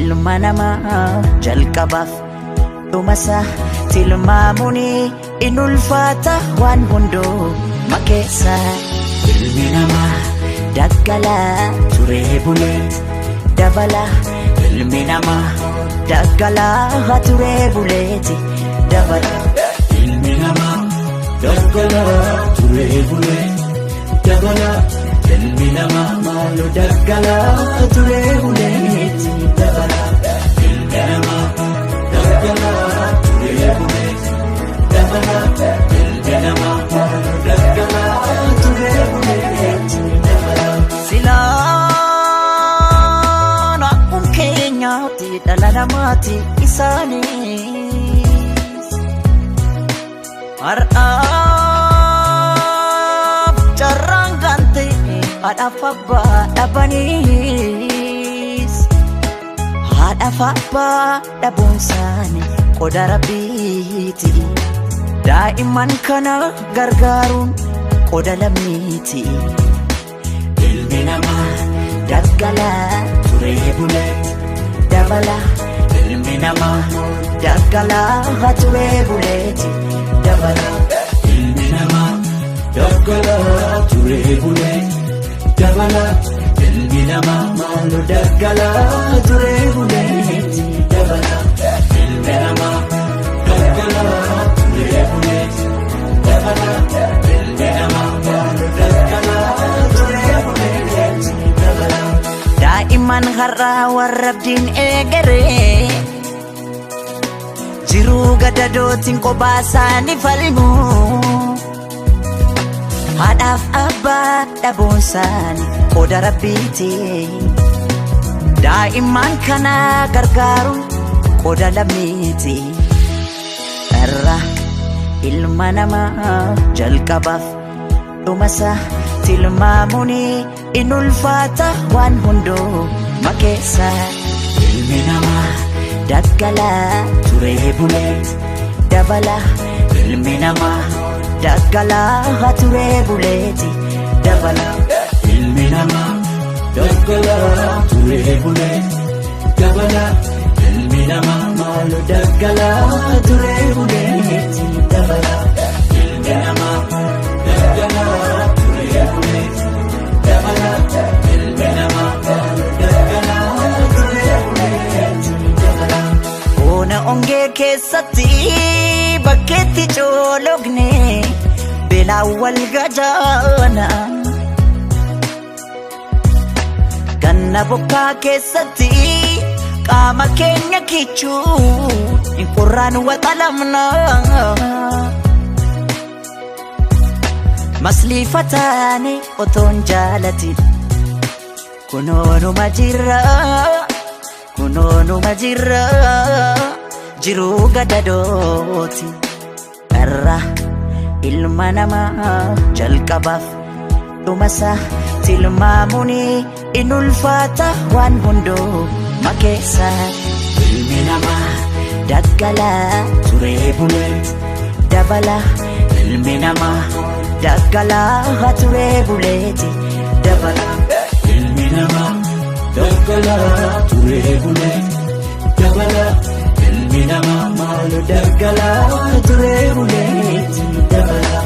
Ilma namaa jalqabaaf dhumasaa tilmaamuun in ulfaata waan hunduma keessa. Ilmi namaa daggalaa turee bulee dabala. Ilmi namaa daggalaa turee buleeti dabala. Ilmi namaa daggalaa turee bulee dabala. Ilmi namaa maaloo daggalaa turee buleeti dabala. Ilmi namaa daggalaa turee bulee dabala. Ilmi namaa maaloo daggalaa turee buleeti dabala. Silaan akkuma keenyaatti dhala namaati isaanis. Har'aaf carraan gante haadhaaf abbaa dhabaniis. Haadhaaf abbaa dhabuun isaanii qoda Rabbiiti. Daa'imman kana gargaaruun qoda lammiiti. Ilmi namaa daggalaa turee bulee dabala. Ilmi namaa daggalaa turee buleeti dabala. Ilmi namaa daggalaa turee bulee dabala. Ilmi namaa maaloo daggalaa turee buleeti dabala. Ilmi namaa daggalaa turee bulee dabala. Ilmi namaa maaloo daggalaa turee buleeti dabala. Daa'imman har'aa warra abdiin eegeree jiruu gadadootiin kophaa isaanii falmu. Haadhaaf abbaa dhabuun isaanii qoda Rabbiiti. Daa'imman kana gargaaruun qoda lammiiti. Irra ilma namaa jalqabaaf dhumasaa tilmaamuun in ulfaata waan hunduma keessa. Ilmi namaa daggalaa turee bulee dabala. Ilmi namaa daggalaa turee buleeti dabala. Ilmi namaa daggalaa turee bulee dabala. Ilmi namaa maaloo daggalaa turee buleeti dabala. Ilmi namaa daggalaa turee bulee dabala. Ilmi namaa maaloo daggalaa turee buleeti dabala. Bona ongee keessatti bakkeetti coologne beelaan wal gajaana. Ganna bokkaa keessatti qaama keenya kichuun qorraan waxalamna. Masliifataani otoon jaalatin kunoonuma jirra, kunoonuma jirra, jiruu gadadooti. Irra ilma namaa jalqabaaf dhumasaa tilmaamuun in ulfaata waan hunduma keessa. Ilmi namaa daggalaa turee bulee dabala. Ilmi namaa daggalaa turee buleeti dabala. Ilmi namaa daggalaa turee bulee dabala. Ilmi namaa maaloo daggalaa turee buleeti dabala.